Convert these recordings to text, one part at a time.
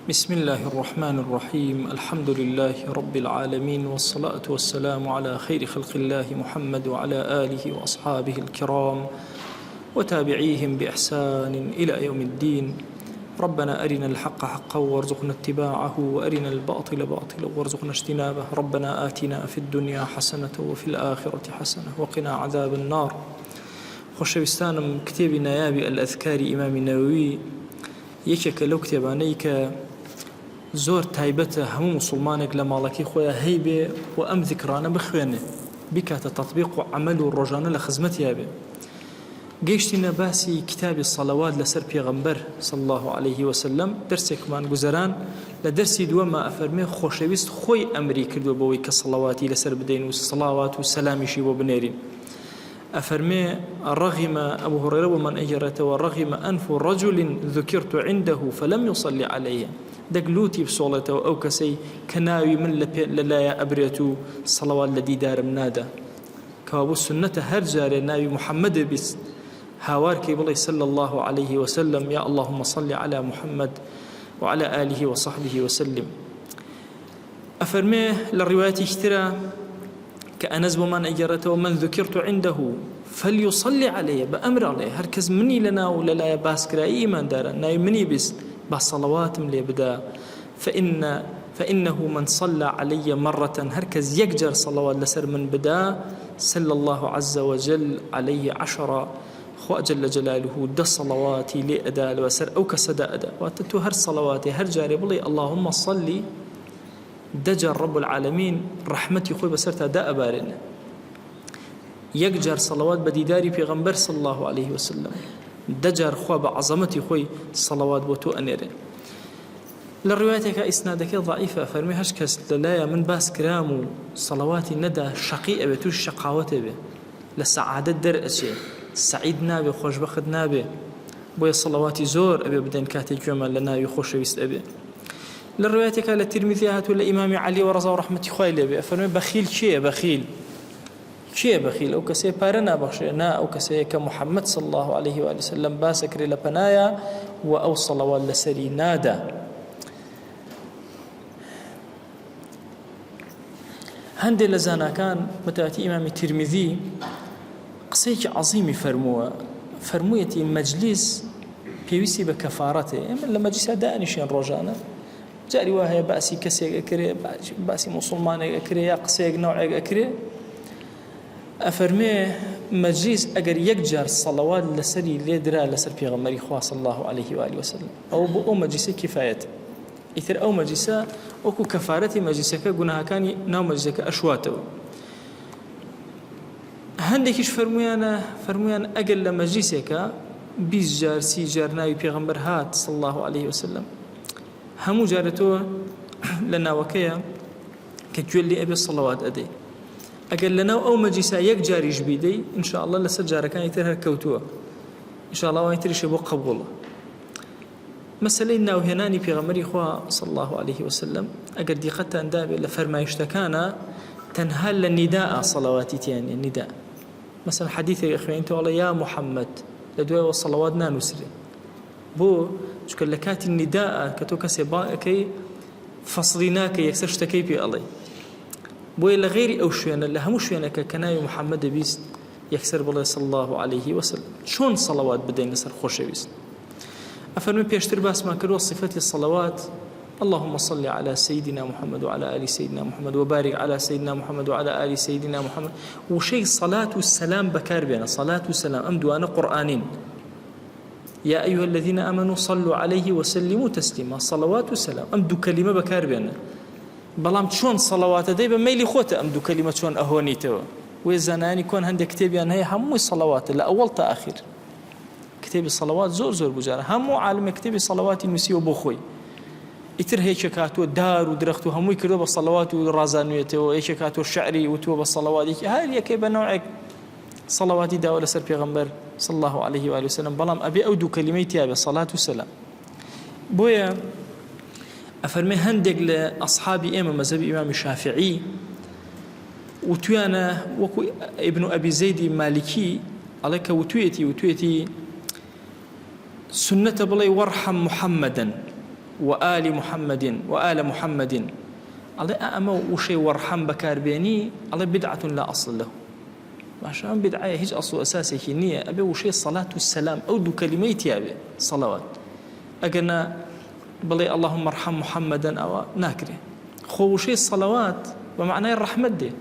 بسم الله الرحمن الرحيم الحمد لله رب العالمين والصلاة والسلام على خير خلق الله محمد وعلى آله وأصحابه الكرام وتابعيهم بإحسان إلى يوم الدين ربنا أرنا الحق حقا وارزقنا اتباعه وأرنا الباطل باطلا وارزقنا اجتنابه ربنا آتنا في الدنيا حسنة وفي الآخرة حسنة وقنا عذاب النار خۆشەویستانم کتێبی نایابی الأذکاری ئیمامی نەوەوی یەکێکە لەو کتێبانەی کە زۆر تایبەتە هەموو موسڵمانێک لە ماڵەکەی خۆیا هەیبێ و ئەم زیکڕانە بخوێنێ بیکاتە تەتبیق و عەمەل و ڕۆژانە لە خزمەتیا بێ. گەیشتینە باسی کتابی صلوات لەسەر پێغەمبەر صلی اللە علیه وسلم دەرسێکمان گوزەران لە دەرسی دووەما ئەفەرمێ خۆشەویست خۆی ئەمری کردووە بەوەی کە صلواتی لەسەر بدەین و صلاوات و سەلامیشی بۆ بنێرین. ئەفەرمێ، رغم، ئەبو هورەیرە بۆمان ئەگێڕێتەوە، رغم انف رجل ذکرت عنده فلم یصل علی، دەک لوتی بسۆڵێتەوە ئەو کەسەی کە ناوی من لە لایا ئەبرێت و سەڵەوات لە دیدارم نادا. کەوابوو سوننەتە هەر جارێ ناوی محمد بیست هاوار کەی بڵێی صلی اللە علیه وسلم یا اللهم صل علی محمد وعلی آله وصحبه وسلم. ئەفەرمێ لە ڕیوایەتێکی ترا کە ئەنەس بۆمان ئەگێڕێتەوە من ذکرت عنده فليصلي علي بە ئەمر ئەڵێ هەر کەس منی لە ناو لەلایە باسکرایی ئیماندارە ناوی منی بیست با سەڵەواتم لێ بدا فإن فإنه من صلى علي مرة هەر کەس یەک جار صلوات لەسەر من بدا صلى الله عز وجل عليه عشرة خوا جل جلاله دە صلواتی لێ ئەدا لەسەر ئەو کەسەدا ئەدا واتە تۆ هەر صلواتێ هەر جارێ بڵێ اللهم صل دە جار رب العالمین ڕەحمەتی خۆی بەسەرتا دائەبارێنێ یەک جار صلوات بە دیداری پێغەمبەر صلی الله علیه وسلم دە جار خوا بە عەزەمەتی خۆی صلوات بۆ تۆ ئەنێرێ لە ڕوایەتێکا ئیسنادەکەی ضعیفە فەرمی هەش کەس لەلایە من باس کرام و سەڵەواتی نەدا شەقی ئەبێ توش شەقاوەت ئەبێ لە سەعادەت دەرئەچێ سەعید نابێ خۆشبەخت نابێ بۆیە سەڵەواتی زۆر ئەبێ بدەین کاتێک گوێمان لە ناوی خۆشەویست ئەبێ لە ڕوایەتێکا لە ترمیزی هاتووە لە ئیمامی عەلی و ڕەزا و ڕەحمەتی خوای لێ بێ فەرمێ بەخیل کێیە بەخیل کێ بەخیل ئەو کەسەیە پارە نابەخشێ نا ئەو کەسەیە کە محەممەد صلی الله عليه و سلم باسەکرێ لە پەنایە و ئەو سەڵەوات لەسەری نادا هەندێک لە زاناکان بەتایبەتی ئیمامی تیرمیزی قسەیەکی عەزیمی فەرمووە فەرموویەتی مەجلیس پێویستی بە کەفارەتێ ئێمە لە مەجلیسا دانیشێن ڕۆژانە جاری وا هەیە باسی کەسێک ئەکرێ باسی موسڵمانێک ئەکرێ یا قسەیەک نەوعێک ئەکرێ ئەفەرمێ مەجلیس ئەگەر یەک جار سەڵەوات لەسەری لێدرا لەسەر پێغەمبەری خوا صلی الله علیه و آله وسلم ئەو بۆ ئەو مەجلیسە کفایەت ئیتر ئەو مەجلیسە وەکو کەفارەتی مەجلیسەکە گوناهەکانی ناو مەجلیسەکە ئەشواتەوە. هەندێکیش فەرموویانە فەرموویان ئەگەر لە مەجلیسێکە 20 جار سی جار ناوی پێغەمبەر هات صلی الله علیه وسلم هەموو جارە تۆ لە ناوەکەیە کە گوێ لێ ئەبێ سەڵەوات ئەدەی ئەگەر لەناو ئەو مەجلیسا یەک جاریش بیدەی ئینشاءاللە لەسەر جارەکانی تر هەر کەوتووە ئینشاءاللە ئەوانی تریشە بۆ قبوڵە مەسەلەی ناوهێنانی پێغەمبەری خوا صلی اللە علیه وسلم ئەگەر دیقەتتان دابێت لە فەرمایشتەکانا تەنها لە نیداء صەلەواتی تیا نیە نیداء مەسەلەن حەدیثێک ئەخوێنیتەوە ئەڵێ یا محمد لە دوایەوە صەلەوات نانووسرێ بۆ چونکە لە کاتی نیداء کە تۆ کەسێ بانگ ئەکەی فەسڵی ناکەی یەکسەر شتەکەی پێ ئەڵێ بۆیە لە غەیری ئەو شوێنە لە هەموو شوێنەکە کە ناوی محمد دەبیست یەکسەر بڵێ صلی الله علیه وسلم چۆن صەلەوات بدەین لەسەر خۆشەویست ئەفەرموێ پێشتر باسمان کردوە صفەتی صلوات اللهم صل على سيدنا محمد وعلى آل سيدنا محمد وبارك على سيدنا محمد وعلى آل سيدنا محمد وشەی صلاة و سلام بەکار بێنە صلاة و سلام ئەم دوانە قورئانین يا أيها الذين آمنوا صلوا عليه وسلموا تسليما صلوات و سلام ئەم دوو کەلیمە بەکار بێنە بەڵام چۆن سەڵەواتە دەی بە مەیلی خۆتە ئەم دوو کەلیمە چۆن ئەهۆنیتەوە وێ زانایانی کۆن هەندێک کتێبیان هەیە هەمووی سەڵەواتە لە ئەوەڵ تا ئاخیر کتێبی سەڵەوات زۆر زۆر بوو جارە هەموو عالمێک کتێبی سەڵەواتی نووسیوە بۆ خۆی ئیتر هەیەکێک هاتووە دار و درەخت و هەمووی کردووە بە سەڵەوات و ڕازانوێتەوە یەکێک هاتووە شعری وتووە بە سەڵەوات یەکی هەر یەکەی بە نەوعێک سەڵەواتی داوە لەسەر پێغەمبەر صلی الله علیه و آله وسلم بەڵام ئەبێ ئەو دوو کەلیمەی تیابێ سەڵات و سەلام بۆیە ئەفەرمێ هەندێک لە ئەصحابی ئێمە مەزهەبی ئیمامی شافعی وتویانە وەکو ئیبن ئەبی زەیدی مالیکی ئەڵێ کە وتویەتی وتویەتی سنەتە بڵێ وەڕحەم محەممەدەن. وآل محمد وآل محمد ئەڵێ ئەمە وشەی وەڕحەم بەکاربێنی ئەڵێ بدعة لا أصل له. باشە ئەم بدعەیە هیچ ئەسڵ و ئەساسێکی نییە، ئەبێ وشەی سەلات و سەلام ئەو دوو کەلیمەی تیابێ سەلەوات، ئەگەر نا بڵێ اللهم ارحم محمدا ئەوە ناکرێ. خۆ وشەی سەلەوات بە مەعنای ڕەحمەت دێ،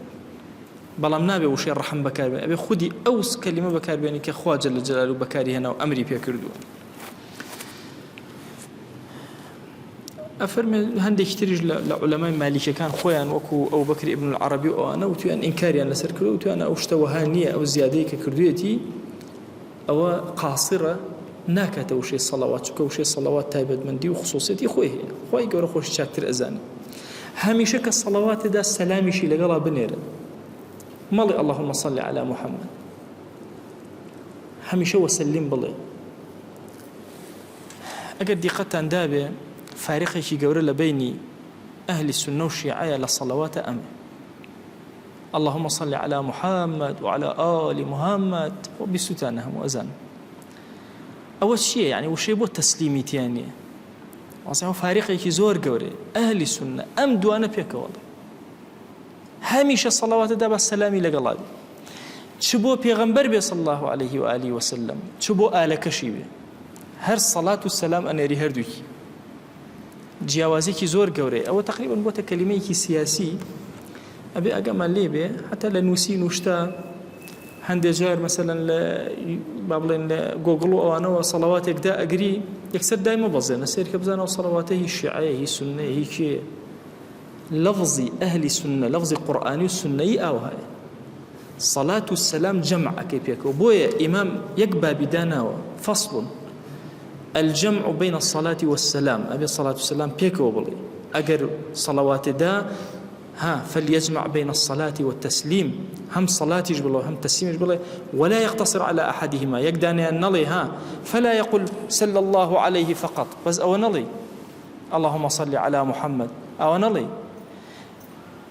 بەڵام نابێ وشەی ڕەحم بەکاربێنی، ئەبێ خودی ئەو کەلیمە بەکاربێنی کە خوا جل جلاله بەکاری هێنا و ئەمری پێ کردووە. ئەفەرمێ هەندێکی تریش لە عولەمای مالیکیەکان خۆیان وەکو ئەوبەکر ئیبن العەرەبی و ئەوانە وتویان ئینکاریان لەسەر کردووە وتویانە ئەو شتە وەها نییە ئەو زیادەی کە کردوویەتی ئەوە قاسرە ناکاتە وشەی سەڵەوات چونکە وشەی سەڵەوات تایبەتمەندی و خصوصیەتی خۆی هەیە خوای گەورە خۆشی چاکتر ئەزانێ هەمیشە کە سەڵەواتێدا سەلامیشی لەگەڵا بنێرە مەڵێ اللهم صل على محمد هەمیشە وسلم بڵێ ئەگەر دیقەتتان دابێ فارقێکی گەورە لە بەینی ئەهلی سوننە و شیعەیە لە سەڵەواتە ئەمە اللهم صل على محمد وعلى آل محمد و بیستوتانە هەموو ئەزان ئەوە چییە یعنی وشەی بۆ تەسلیمی تیا نییە واسە فارقێکی زۆر گەورەیە ئەهلی سوننە ئەم دوانە پێکەوە هەمیشە سەڵەواتە دا بە سەلامی لەگەڵا بێ چ بۆ پێغەمبەر بێ صلی الله علیه و آله وسلم چ بۆ ئالەکەشی بێ هەر سەڵات و سەلام ئەنێری هەردووکی جیاوازێکی زۆر گەورەیە ئەوە تقریبا بۆتە کەلیمەیەکی سیاسی ئەبێ ئەگەمان لێ بێ حتا لە نووسین و شتە هەندێک جار مەسەلەن لە با بڵێن لە گۆگڵ و ئەوانەوە سەڵەواتێکدا ئەگری یەکسەر دایمە بەزێنە سێرکە بزانەوە سەڵەواتە هی شیعەیە هی سوننەیە هی کێیە لەفزی ئەهلی سوننە لەفزی قورئانی و سوننەیی ئاوهایە سەلات و سەلام جەمع ئەکەی پێکەوە بۆیە ئیمام یەک بابی داناوە فەصل الجمع بین الصلاة والسلام ئەبێ صلاة و سلام پێکەوە بڵێ ئەگەر صلوات دا ها فليجمع بين الصلاة والتسليم هم صلاتيش بڵێ هم تسليمش بڵێ ولا يقتصر على أحدهما یەک دانیان نەڵێ ها فلا يقول صلى الله عليه فقط بس ئەوە نەڵێ اللهم صل علی محمد ئاوا نەڵێی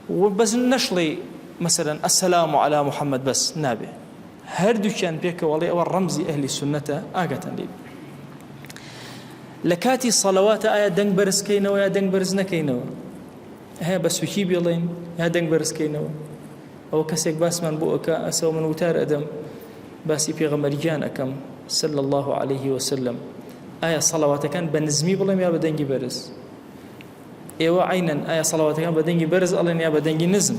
و بەس نەشڵێی مەسەلەن السلام علی محمد بەس نابێ هەردووکیان پێکەوە ئەڵێ ئەوە ڕەمزی ئەهلی سوننەتە ئاگاتان لێ لە کاتی سەلەواتە ئایا دەنگ بەرزکەینەوە یا دەنگ بەرز نەکەینەوە هەیە بە سوکی بڵێن یا دەنگ بەرزکەینەوە ئەوە کەسێک باسمان بۆ ئەکا ئەسەوە من وتار ئەدەم باسی پێغەمبەر گیان ئەکەم صلی اللە علیه وسلم ئایا سەڵەواتەکان بە نزمی بڵێم یا بە دەنگی بەرز ئێوە عینەن ئایا سەڵەواتەکان بە دەنگی بەرز ئەڵێن یا بە دەنگی نزم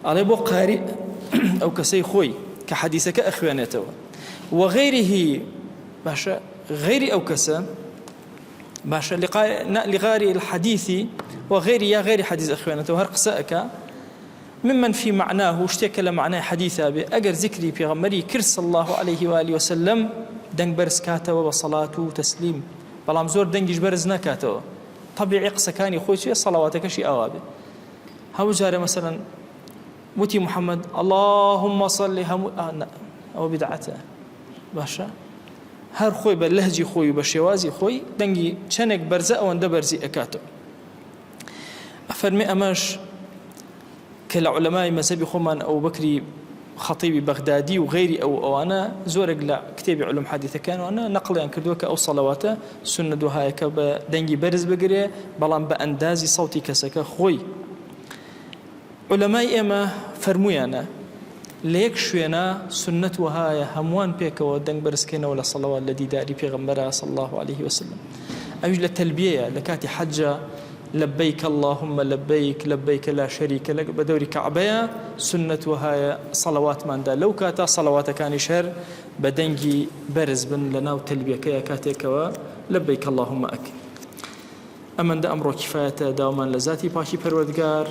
ئەڵێ بۆ قاری ئەو کەسەی خۆی کە حەدیسەکە ئەخوێنێتەوە وغیره باشە غیری ئەو کەسە باشە لقاری الحديث وغير یا غير حدیث ئەخوێنێتەوە هەر قسە ئەکا ممن فی معناه شتێک کە لە مەعنای حەدیثا بێ ئەگەر زیکری پێغەمبەری کرد صلی اللە علیه و آله وسلم دەنگ بەرز کاتەوە بە سەڵات و تەسلیم بەڵام زۆر دەنگیش بەرز نەکاتەوە تەبیعی قسەکانی خۆی چیە سەڵەواتەکەشی ئاوا بێ هەموو جارێ مەسەلەن وتی محمد اللهم صل هەموو ئەوە بدعەتە باشە هەر خۆی بە لەهجی خۆی و بە شێوازی خۆی دەنگی چەندێک بەرزە ئەوەندە بەرزی ئەکاتەوە ئەفەرمێ ئەمەش کە لە عولەمای مەزهەبی خۆمان ئەوبەکری خەتیبی بەغدادی و غەیری ئەو ئەوانە زۆرێک لە کتێبی علوم حەدیثەکان وانە نەقڵیان کردووە کە ئەو سەلەواتە سوننە دوهایەکە بە دەنگی بەرز بگرێ بەڵام بە ئەندازی سەوتی کەسەکە خۆی عولەمای ئێمە فەرموویانە لە یەک شوێنا سوننەت وەهایە هەمووان پێکەوە دەنگ بەرزکەینەوە لە سەڵەوات لە دیداری پێغەمبەرا صلی اللە علیه وسلم ئەویش لە تەلبیەیە لە کاتی حەجا لبیک اللهم لبیک لبیک لا شریک لک بە دەوری کەعبەیە سوننەت وەهایە سەڵەواتماندا لەو کاتە سەڵەواتەکانیش هەر بە دەنگی بەرز بن لە ناو تەلبیەکەیە کاتێکەوە لبیک اللهم ئەک ئەمەندە ئەمڕۆ کیفایەتە داوامان لە زاتی پاکی پەروەردگار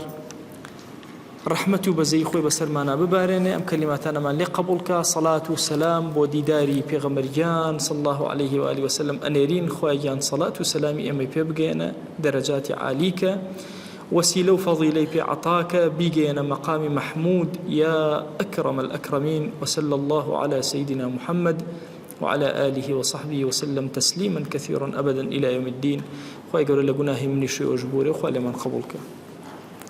ڕەحمەت و بەزەیی خۆی بەسەرمانا ببارێنێ ئەم کەلیماتانەمان لێ قبوڵ کا سەڵات و سەلام بۆ دیداری پێغەمبەر گیان صلی الله علیه و آله وسلم ئەنێرین خوای گیان سەڵات و سەلامی ئێمەی پێ بگەیەنە دەرەجاتی عالیکە وەسیلە و فەضیلەی پێ عەتاکە بیگەیەنە مەقامی مەحمود یا ئەکرەم الأکرمین وصلى الله على سيدنا محمد وعلى آله وصحبه وسلم تسليما كثيرا أبدا إلى يوم الدين خوای گەورە لە گوناهی منیش و ئێوەش ببورێ و خوا لێمان قبوڵ کە.